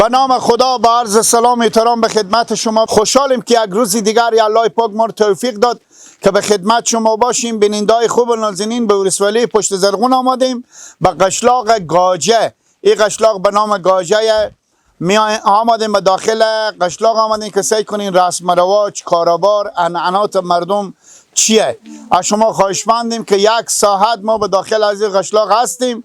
به نام خدا، با عرض سلام و احترام به خدمت شما. خوشحالیم که یک روز دیگر الله پاک ما رو توفیق داد که به خدمت شما باشیم. بینندای خوب و نازنین، به ولسوالی پشت زرغون آمادیم، به قشلاق گاجه. این قشلاق به نام گاجه می آمادیم، به داخل قشلاق آمادیم که سعی کنین رسم رواج، کاروبار، عنعنات مردم چیه. از شما خواهشمندیم که یک ساعت ما به داخل از این قشلاق هستیم.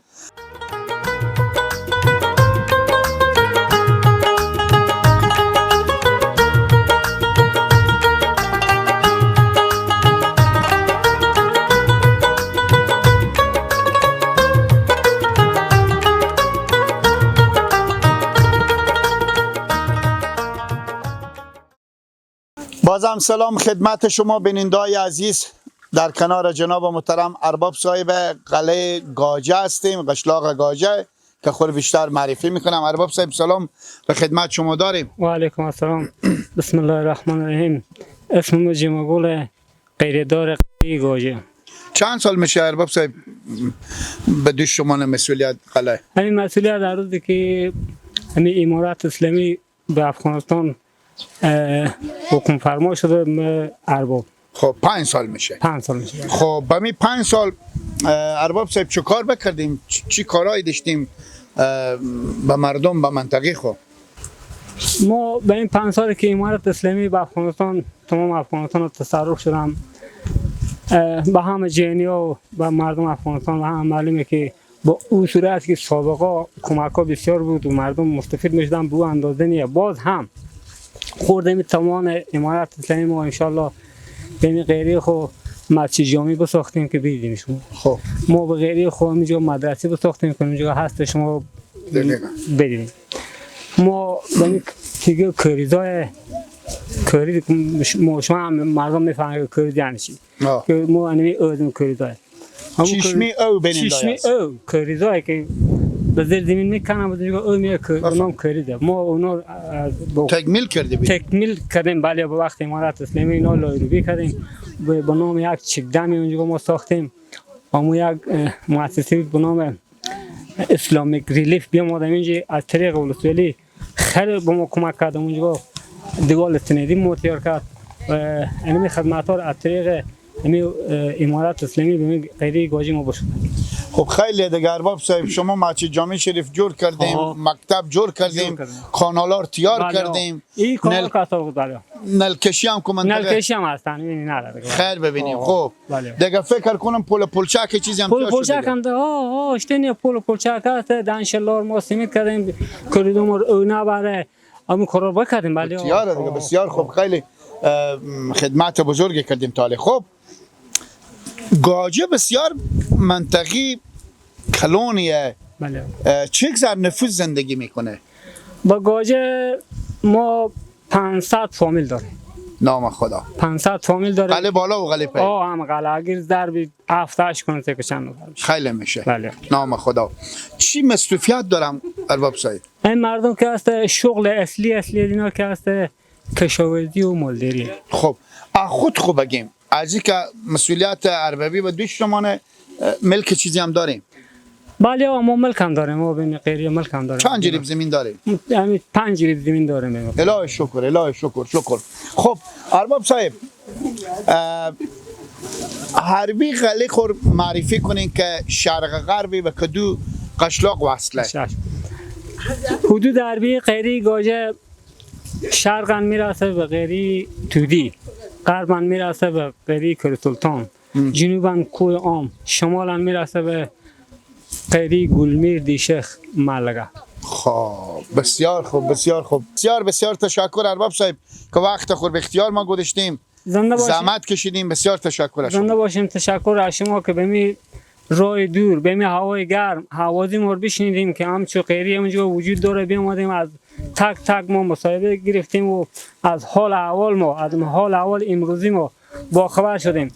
بازم سلام خدمت شما بینندای عزیز. در کنار جناب محترم ارباب صاحب قلعه گاجه هستیم، قشلاق گاجه که خود بیشتر معرفی میکنم. ارباب صاحب سلام به خدمت شما داریم. و علیکم السلام. بسم الله الرحمن الرحیم. اسم جمعگل غیردار قلعه گاجه. چند سال میشه ارباب صاحب به دوش شما مسئولیت قلعه؟ همین مسئولیت در روزی که همین امارت اسلامی به افغانستان حکم فرما شده ارباب. خب 5 سال میشه. 5 سال میشه. خب با می 5 سال ارباب صاحب چه کار بکردیم؟ چی کارایی داشتیم به مردم، به منطقه؟ خب ما به این 5 سال که امارت اسلامی به افغانستان، تمام افغانستان رو تصرف شدم، به همه جهانی و به مردم افغانستان و همه معلومه که با اون صورت که سابقا کمک ها بسیار بود و مردم مستفید میشدن به اون اندازه نیه. باز هم خورده می تمام امارت اسلامی ما انشالله به این غیری خو مسجد جامعی بساختیم که بیدیم شما. خب ما به غیری خو اینجا مدرسه بساختیم که اینجا هست شما بدیم. ما به این دیگه کریزای کریز ما شما هم مردم میفهمن که کریز یعنی چی. که ما انمی اودم کریزای. چشمی او بیننده. چشمی او کریزای که به زیر زمین میکنم و دیگه او میگه که نام کریده. ما اونا تکمیل کردیم. تکمیل کردیم بله. با وقت امارت اسلامی اینا لایروبی کردیم به نام یک چکدمی اونجا ما ساختیم. ما یک مؤسسه به نام اسلامیک ریلیف بیامدیم اینجا از طریق ولسوالی خیلی به ما کمک کرد. اونجا دیوال سندی ما تیار کرد و اینمی خدمات ها از طریق امارت اسلامی به غیری گاجی ما بشد. خب خیلی دیگه ارباب صاحب شما مسجد جامع شریف جور کردیم، مکتب جور کردیم، کانالار تیار کردیم. این کانال کاسا بود بله. نلکشی هم که منطقه نلکشی هم هستن این نه دیگه. خیر ببینیم. خب دیگه فکر کنم پول پلچک چیزی هم پول پلچک هم ده. اشتنی پول پلچک هست. دانشلار ما سیمت کردیم کریدوم او نبره امو کارو بکردیم بله. تیار دیگه بسیار خوب، خیلی خدمت بزرگی کردیم تاله. خب گاجه بسیار منطقی کلونیه. بله. چه گذر نفوس زندگی میکنه؟ با گاجه ما 500 فامیل داریم. نام خدا. 500 فامیل داریم. قلعه بالا و قلعه پایین. هم قلعه اگر ضرب 7 8 کنه که چند نفر میشه؟ خیلی میشه. بله. نام خدا. چی مصروفیت دارم ارباب صاحب؟ این مردم که هست شغل اصلی اینا که هست کشاورزی و مالداری. خب خود خوب بگیم از اینکه مسئولیت اربابی و دوش شمانه ملک چیزی هم داریم؟ بله ما ملک هم داریم، ما بین غیری ملک هم داریم. چند جریب زمین داریم؟ یعنی 5 جریب زمین داریم. الهی شکر، الهی شکر، شکر. خب ارباب صاحب حربی قلعه خور معرفی کنین که شرق غربی و کدو قشلاق وصله. حدود حربی غیری گاجه شرقا میرسه به غیری تودی، غربا میرسه به غیری کرسلطان، جنوبا کوه عام، شمالا میرسه به غیری گلمیر دیشخ ملگه. خب بسیار خوب، بسیار خوب، بسیار بسیار تشکر ارباب صاحب که وقت خود به اختیار ما گذاشتیم، زحمت کشیدیم. بسیار تشکر از شما. زنده باشیم. تشکر از شما که به می راه دور، به می هوای گرم، هوازی ما رو بشنیدیم که همچو غیری همونجا وجود داره. بیامدیم از تک تک ما مصاحبه گرفتیم و از حال احوال ما، از حال احوال امروزی ما باخبر شدیم.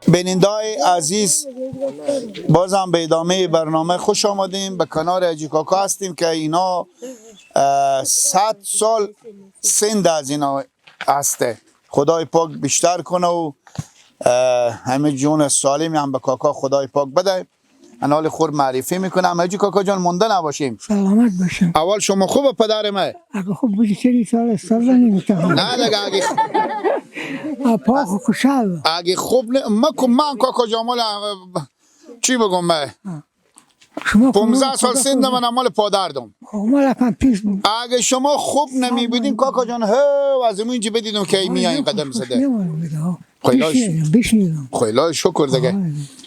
بینندای عزیز، بازم به ادامه برنامه خوش آمدیم. به کنار حاجی کاکا هستیم که اینا 100 سال سند از اینا هسته. خدای پاک بیشتر کنه و همه جون سالمی هم به کاکا خدای پاک بده. انال خور معرفی میکنم. حاجی کاکا جان مونده نباشیم. سلامت باشم. اول شما خوب پدر من؟ اگه خوب بودی چری سال استفاده نمی‌کردم. نه دیگه اگه پاک و خوشحال. اگه خوب نه من کاکا جمال چی بگم من؟ 15 سال سن من مال پادردم. اگه شما خوب نمی بودین کاکا جان ها از اینجا بدیدم که میایین قدم زده. بشنیدم. خیلی شکر دیگه.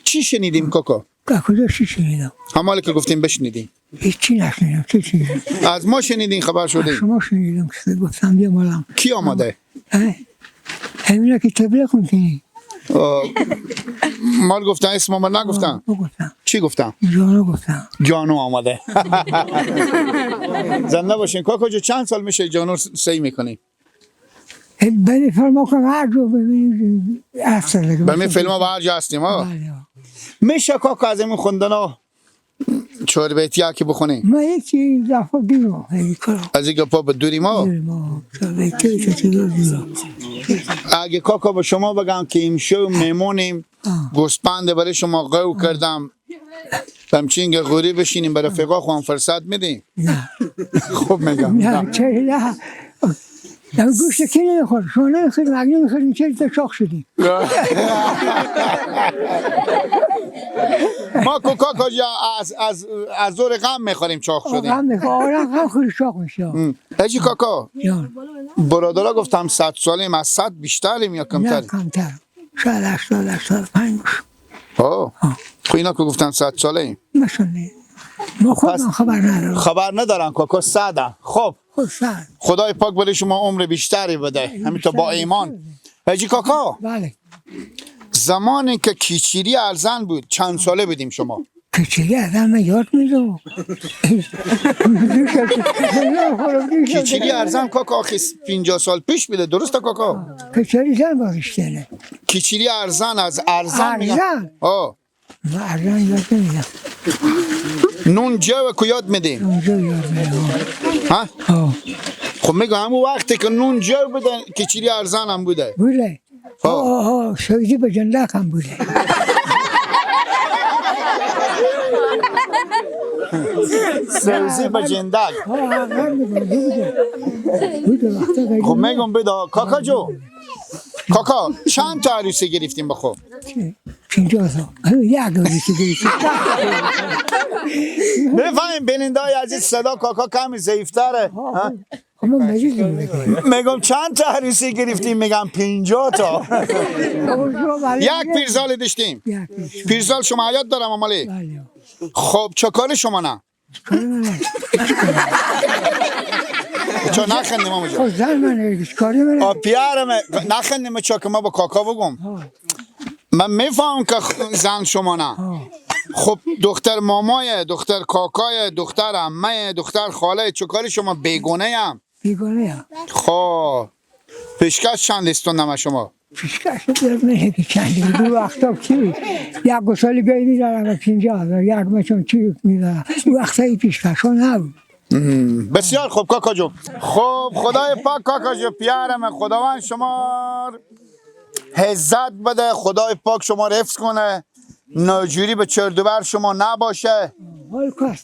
چی شنیدیم کاکا؟ کجا چی شنیدم؟ همالی که گفتیم بشنیدیم. هیچی نشنیدم. چه چیزی؟ از ما شنیدین خبر شدیم. شما شنیدم که گفتم بیا مالم. کی آماده؟ همینا که تبلیغ میکنی. مال گفتن اسم ما نگفتن. چی گفتن؟ جانو گفتن. جانو آماده. زنده باشین کاکا جو. چند سال میشه جانو سی میکنی؟ بله فیلم ها هر جا ببینیم هستن. به می فیلم ها هر جا هستیم ها. میشه کاکا از این خوندن ها چهار بیتی ها که بخونیم؟ ما یکی دفعه بیرون از این گپا به دوریم ها. اگه کاکا به شما بگم که امشب میمونیم گوسپند برای شما قو کردم همچین غوری بشینیم برای رفیقا خو هم فرصت میدیم؟ نه. خوب میگم. نه چرا نه. گوشت کی نمیخور؟ شما نمیخوریم، اگه نمیخوریم چرا تا چاق شدیم؟ ما کاکا از زور غم میخوریم چاق شدیم. غم میخوریم، غم خوری چاق میشه. حاجی کاکا برادرها گفتم 100 سالیم، از 100 بیشتریم یا کمتر؟ نه کمتر، شاید 80 85 باشه. خب اینا که گفتم 100 ساله مثلا ما خودم خبر ندارم. خبر ندارن کاکا 100. خب خدای پاک برای شما عمر بیشتری بده همینطور با ایمان. حاجی کاکا بله. زمانی که کیچیری ارزن بود چند ساله بودیم شما؟ کیچیری ارزن من یاد میدم. کیچیری ارزن کاکا آخه 50 سال پیش بوده درسته کاکا؟ کیچیری زن بازشتنه. کیچیری ارزن از ارزن میگم. ارزن؟ من ارزن یاد نمیدم. نون جو که یاد میدیم. نون جو یاد میدم. ها؟ خب میگم همون وقتی که نون جو بوده کیچیری ارزن هم بوده. بوده. آه سوزی به جندک هم بوده. سوزی به جندک. خب میگم بده کاکا جو. کاکا چند تا عروسی گرفتیم بخو؟ 50 تا. یک عروسی گرفتیم. بفهمیم بینندای عزیز صدا کاکا کمی ضعیف‌تره. میگم چند تا عروسی گرفتیم؟ میگم 50 تا. یک پیرزال داشتیم. پیرزال شما حیات دارم امالی؟ خب چه کار شما نه؟ چون نخندیم ماما جان. زن من کاری من. پیارم نخندیم چون که ما با کاکا بگم. من میفهمم که زن شما نه. خب دختر مامای، دختر کاکای، دختر عمه، دختر خاله، چه کاری شما بیگونه ام؟ بیگونه ام. خب پیشکش چند استوندم شما؟ پیشکش من که چند دو وقتا کی یک گسالی گی میدارم 50,000 یک مچون چی میدارم وقتای پیشکش ها نبود. بسیار خوب کاکا جو. خب خدای پاک کاکا جو پیارم خداوند شما عزت بده، خدای پاک شما رو حفظ کنه، ناجوری به چردوبر شما نباشه،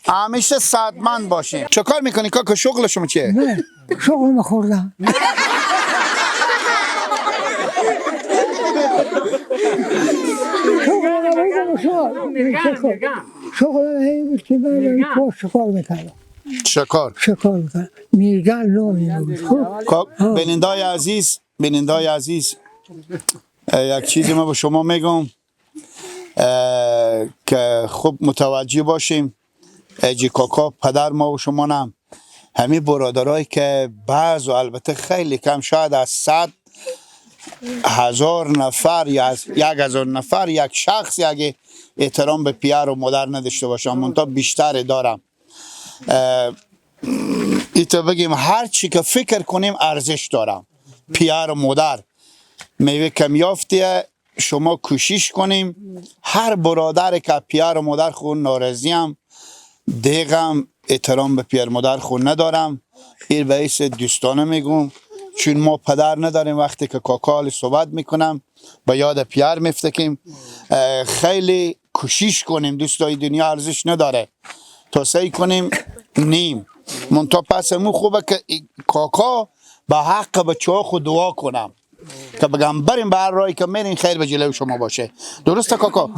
همیشه صحتمند باشین. چه کار میکنی کاکا؟ شغل شما چیه؟ نه شغل خوردم. شغل این بود که من شکار میکردم. شکار؟ شکار میکردم. میرگن نامی بود. بینندای عزیز، بینندای عزیز، یک چیزی ما به شما میگم که خوب متوجه باشیم. حاجی کاکا پدر ما و شما نم همه برادرایی که بعض و البته خیلی کم، شاید از 100,000 نفر یا از 1,000 نفر یک شخص اگه احترام به پیر و مادر نداشته باشم، منتها بیشتر دارم. ایتا بگیم هر چی که فکر کنیم ارزش دارم. پیر و مادر میوه کمیافتیه، شما کوشش کنیم هر برادر که پیار و مادر خود ناراضیم دیگم احترام به پیر مادر خود ندارم، این به حیث دوستانه میگم، چون ما پدر نداریم. وقتی که کاکا صحبت میکنم به یاد پیر میفتکیم. خیلی کوشش کنیم دوستای، دنیا ارزش نداره تا سعی کنیم نیم منتها. پس مو خوبه که کاکا به حق بچه ها خود دعا کنم که بگم بریم به هر راهی که میرین خیر به جلوی شما باشه. درسته کاکا؟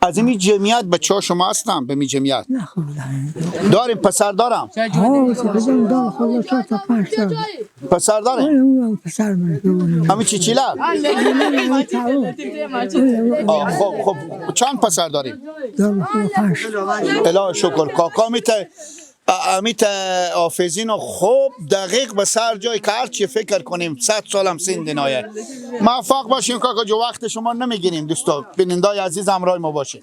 از این جمعیت بچه ها شما هستم به می جمعیت نه خوردن. داریم پسر دارم. ها بزن دار خدا 4 تا 5 تا پسر داریم. اون پسر من همین چیچیله. خب خب چند پسر داریم؟ دار خدا 5. الهی شکر کاکا میته امیت حافظین و خوب دقیق به سر جای که هرچی فکر کنیم 100 سالم سن دینایه. موفق باشیم کاکا جو، وقت شما نمیگیریم دوستا، بینندای عزیز همراه ما باشیم.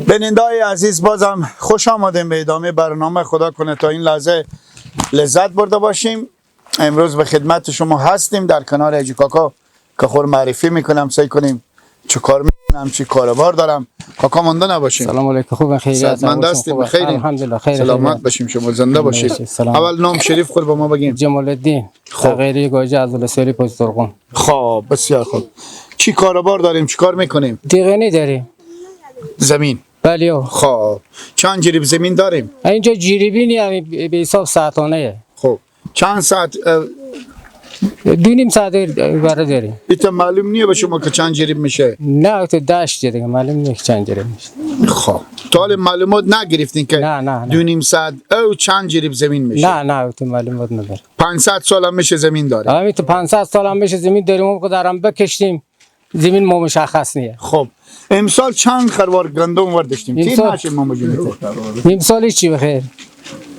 بینندای عزیز بازم خوش آمدیم به ادامه برنامه. خدا کنه تا این لحظه لذت برده باشیم. امروز به خدمت شما هستیم در کنار حاجی کاکا که خور معرفی میکنم. سعی کنیم چه کار میکنم، چه کاروبار دارم. کاکا مانده نباشیم. سلام علیکم. خوب خیریت؟ صحتمند هستیم؟ خیلی الحمدلله خیر. سلامت باشیم، شما زنده باشید. اول نام شریف خود با ما بگیم. جمال الدین تغییری گاجه از ولسوالی پشت زرغون. خب بسیار خوب. چی کاروبار داریم، چی کار میکنیم؟ دیگه داریم زمین. بله. خب چند جریب زمین داریم؟ اینجا جریبی نی، به حساب ساعتانه. خب چند ساعت؟ 2.5 ساعت برای داریم. ایتا معلوم نیه به شما که چند جریب میشه؟ نه تو دشت دیگه معلوم نیه که چند جریب میشه. خب تا حالا معلومات نگرفتین که نه 2.5 ساعت او چند جریب زمین میشه؟ نه تو معلومات نداره. 500 سال هم میشه زمین داریم. همین تو 500 سال هم میشه زمین داریم، اون قدرم بکشتیم زمین ما مشخص نیه. خب امسال چند خروار گندم ورداشتیم؟ تیر نشه ما مجنون. امسال چی بخیر؟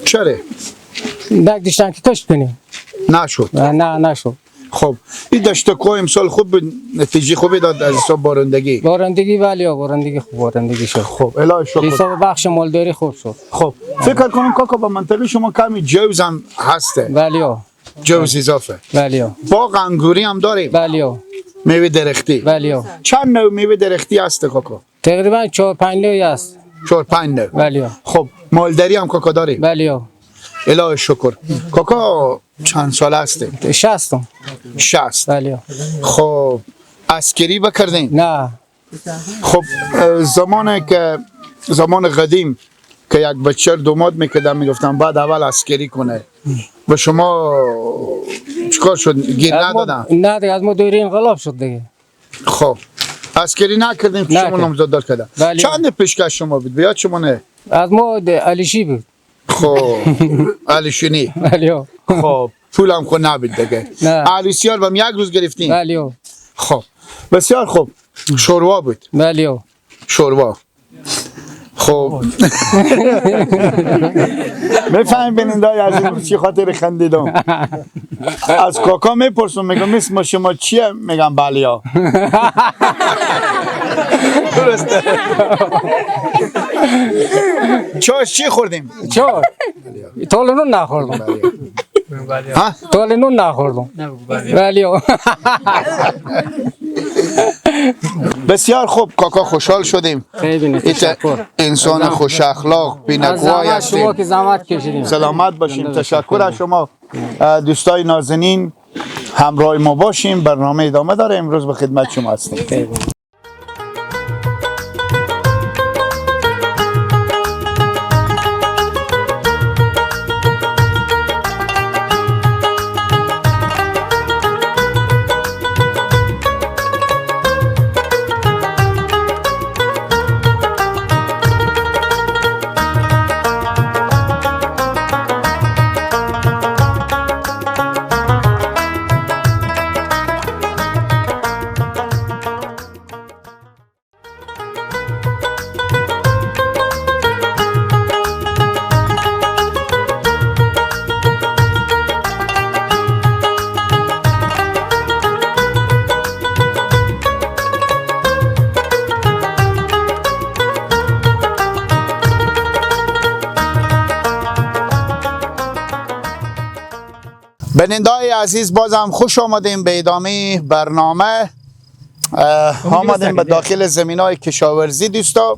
چرا؟ نگذاشتن که کشت کنیم. نشد. نه نشد. خب این دشت کوه امسال خوب نتیجه خوبی داد از حساب بارندگی. بارندگی ولی بارندگی خوب بارندگی شد. خب الهی شکر. حساب بخش مالداری خوب شد. خب فکر کنم کاکا با منطقه شما کمی جوز هم هسته. ولی جوز اضافه. ولی باغ انگوری هم داریم. ولی میوه درختی. ولی چند نوع میوه درختی هست کاکا؟ تقریبا 4-5 نوع است. 4-5 نوع. ولی خب مالداری هم کاکا داریم. ولی الهی شکر. کاکا چند ساله هستی؟ 60. 60. ولی خب عسکری بکردین؟ نه. خب زمان که زمان قدیم که یک بچه دوماد میکردن میگفتن بعد اول عسکری کنه، و شما چیکار شد؟ گیر ندادن؟ نه دیگه از ما دوره انقلاب شد دیگه. خب عسکری نکردیم که شما نامزد دار کردن. چند پیشکش شما بود؟ بیاد شما نه؟ از ما علیشی بود. خب علیشینی. بله. خب پولم خود نبود دیگه. عروسیار با یک روز گرفتیم. بله. خب بسیار خوب. شوروا بود. بله. شوروا. خب میفهمیم بینندای عزیز چی خاطر خندیدم. از کاکا میپرسم میگم اسم شما چیه؟ میگم بلیا. درسته. چاش چی خوردیم؟ چای تال نون نخوردم. ها؟ تال نون نخوردم. بله. بسیار خوب کاکا، خوشحال شدیم. خیلی تشکر. انسان خوش اخلاق بینگوای هستیم. شما که زحمت کشیدیم. سلامت باشیم. تشکر از شما. دوستای نازنین همراه ما باشیم، برنامه ادامه داره. امروز به خدمت شما هستیم. بیننده‌های عزیز بازم خوش آمدیم به ادامه برنامه. آمدیم به داخل زمین‌های کشاورزی دوستا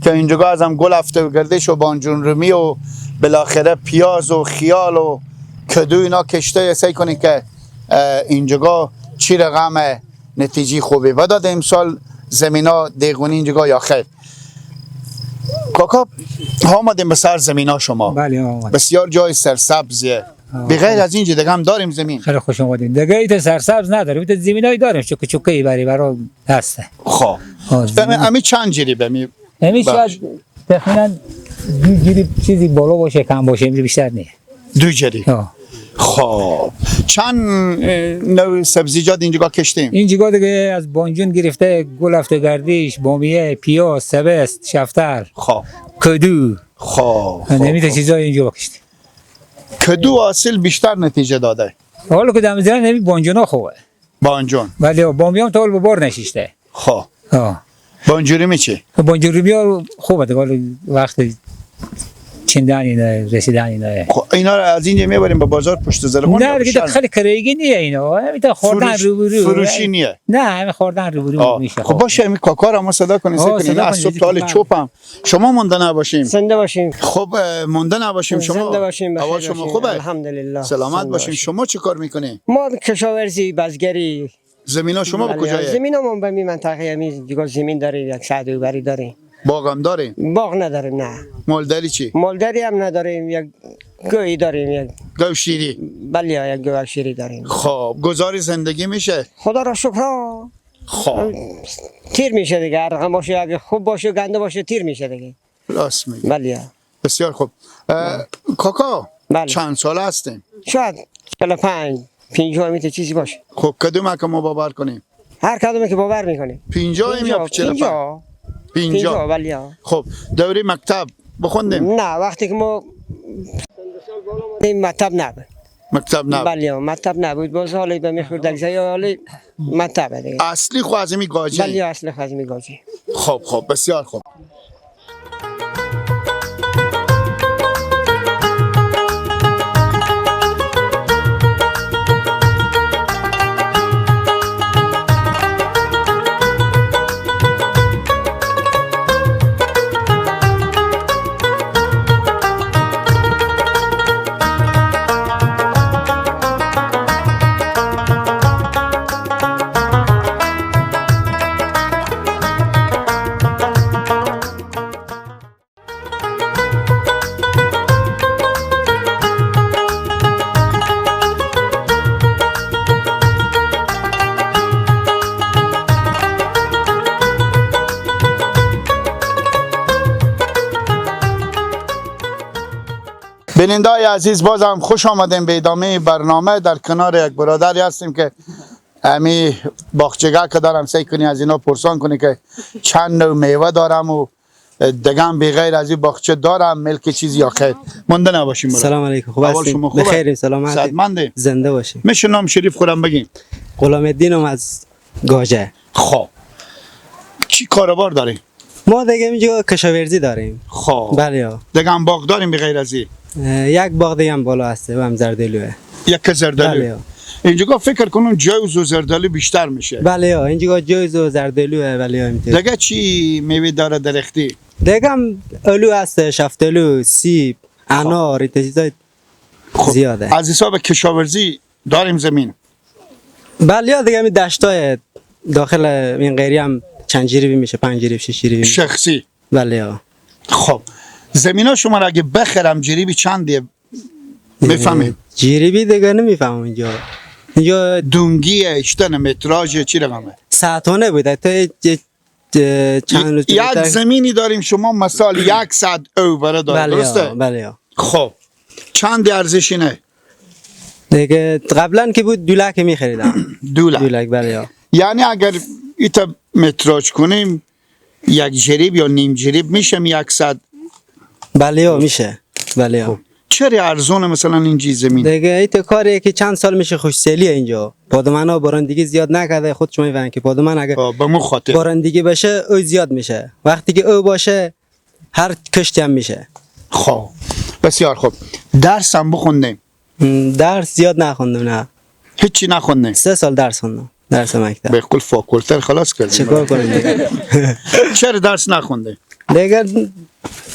که اینجا ازم گل افته و گردش و بانجون رومی و بالاخره پیاز و خیال و کدو اینا کشته. سعی کنید که اینجا چی رقم نتیجه خوبی و داد امسال زمینا دیگونی اینجا یا خیر. کاکا آمدیم به سر زمینا شما. بله آمد. بسیار جای سرسبزیه. به غیر از اینجا دیگه هم داریم زمین. خیلی خوش اومدین. دیگه ایت سرسبز نداریم، ایت زمینای داریم چوک چوکی برای هسته. خب امی چند جریب امی؟ امی شاید تخمینا دو جریب چیزی بالا باشه کم باشه، اینجا بیشتر نیست. دو جریب. خب چند نوع سبزیجات اینجا کشتیم؟ اینجا دیگه از بانجون گرفته، گل افته گردیش، بامیه، پیاز، سبز، شفتر، خب کدو. خب نمیده چیزای اینجا کشتیم. کدو اصل بیشتر نتیجه داده. حالا که دم زدن نمی بانجونا خوبه. بانجون. ولی بامیه هم تا حال به بار نشیشته. خب. بانجوری می چی؟ بانجوری می خوبه دیگه، وقتی چندن اینا رسیدن اینا. خب اینا رو از اینجا میبریم به بازار پشت زرقون. نه دیگه خیلی کرایگی نیه اینا، همین خوردن روبرو. فروشی نیه. نه همین خوردن روبرو میشه. خب باشه همین کاکا رو ما صدا کنیم، سه کنیم. از صبح تا حال چوبم. شما مونده نباشیم. زنده باشیم. خب مونده نباشیم شما. زنده باشیم. اول شما خوبه؟ الحمدلله. سلامت باشیم. شما چه کار میکنی؟ ما کشاورزی، بزگری. زمینا شما به کجایه؟ زمینمون به می منطقه همین دیگه زمین داریم، یک ساعت بری داریم. باغ هم داریم؟ باغ نداریم نه. مالداری چی؟ مالداری هم نداریم، یک گوی داریم، یک گاو شیری. بله یک گاو شیری داریم. خب گذار زندگی میشه؟ خدا را شکر. خب تیر میشه دیگه، هر رقم باشه، اگه خوب باشه گنده باشه تیر میشه دیگه. راست میگی. بله. بسیار خوب. کاکا بله. چند ساله هستیم؟ شاید 45 50 میته چیزی باشه. خب کدوم که ما باور کنیم؟ هر کدوم که باور میکنیم. 50 یا 45؟ 50. بله. خب دوره مکتب بخوندیم؟ نه وقتی که ما مکتب نبود. مکتب نبود. بله مکتب نبود، باز حالی به میخورد دیگه، حالی مکتب دیگه. اصلی خو از می گاجی. بله اصلی خو از می گاجی. خب خب بسیار خوب. بینندای عزیز بازم خوش آمدیم به ادامه برنامه. در کنار یک برادری هستیم که امی باغچگاه که دارم، سعی کنی از اینا پرسان کنی که چند نوع میوه دارم و دگم بی غیر از این باغچه دارم ملک چیزی یا خیر. مونده نباشیم. سلام علیکم. خوب هستین؟ بخیر، سلامت. صحتمندی؟ زنده باشین. میشه نام شریف خودم بگین؟ غلام الدینم از گاجه. خب چی کاروبار داریم؟ ما دیگه اینجا کشاورزی داریم. خب بله. دیگه هم باغ داریم به غیر از این؟ یک باغ دیگه هم بالا هسته و هم زردآلوه. یک زردآلو. اینجا فکر کنم جوز و زردآلو بیشتر میشه. بله اینجا جوز و زردآلو. بله دیگه چی میوه داره درختی؟ دیگه هم آلو هست، شفتالو، سیب، انار، این چیزای زیاده. از حساب کشاورزی داریم زمین؟ بله دیگه می دشتای داخل این غیری هم چند جریبی میشه، 5 جریب 6 جریبی شخصی. بله. خب زمینا شما را اگه بخرم جریبی چنده میفهمید؟ جریبی دیگه نمیفهمم اینجا. اینجا دونگیه، اشتن متراژ چی رقمه؟ ساعتونه بوده تا چند یک زمینی داریم شما مثال 100 اوبره داره. بله درسته؟ بله. خب چند ارزش اینه؟ دیگه قبلا که بود 2 لک میخریدم. 2 لک. 2 لک بله. یعنی اگر ایتا متراژ کنیم یک جریب یا نیم جریب میشه 100؟ بله میشه. بله. خب چرا ارزونه مثلا اینجی زمین؟ دیگه ایت کاریه که چند سال میشه خوشسیلیه اینجا. پادمنا بارندگی زیاد نکرده، خود شما میفهمید که پادمن اگه به مو خاطر بارندگی بشه او زیاد میشه. وقتی که او باشه هر کشتی هم میشه. خب بسیار خوب. درس هم بخوندیم؟ درس زیاد نخوندم نه. هیچی نخوندیم؟ 3 سال درس خوندم. درس مکتب. به کل فاکولته خلاص کردیم. چیکار کنیم دیگه؟ چرا درس نخوندیم؟ دیگه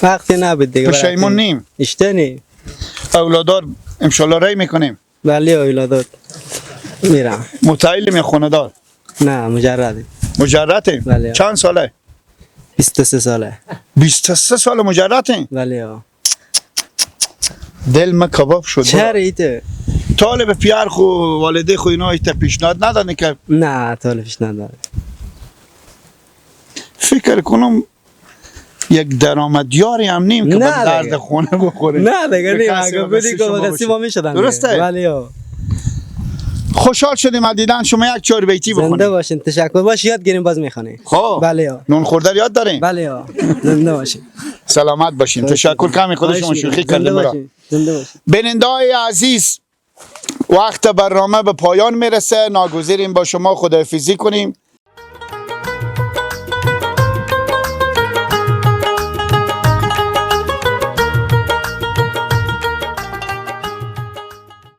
وقتی نبود دیگه. پشیمون نیم؟ اشته نیم. اولادار انشالله رای میکنیم؟ بله اولادار میرم. متعیل می خونه دار؟ نه مجردیم. مجردیم؟ بله. چند ساله؟ 23 ساله. 23 سال مجردیم؟ بله. دل ما کباب شد. چرا ایته؟ طالب پیار خو والده خو اینا ایت پیشنهاد ندادن که؟ نه طالب پیشنهاد نداد. فکر کنم یک درآمدیاری هم نیم که به درد خونه بخوره. نه دیگه نیم. اگه بودی که با ما میشدن. درسته؟ بله. خوشحال شدیم از دیدن شما. یک 4 بیتی بخونیم. زنده باشین. تشکر. باش یاد گیریم باز میخوانیم. خب بله. نون خورده یاد داریم؟ بله. زنده باشین. سلامت باشین. تشکر کمی خود شما شوخی کردیم. زنده باشین. بیننده‌های عزیز وقت برنامه به پایان میرسه. ناگزیریم با شما خداحافظی کنیم.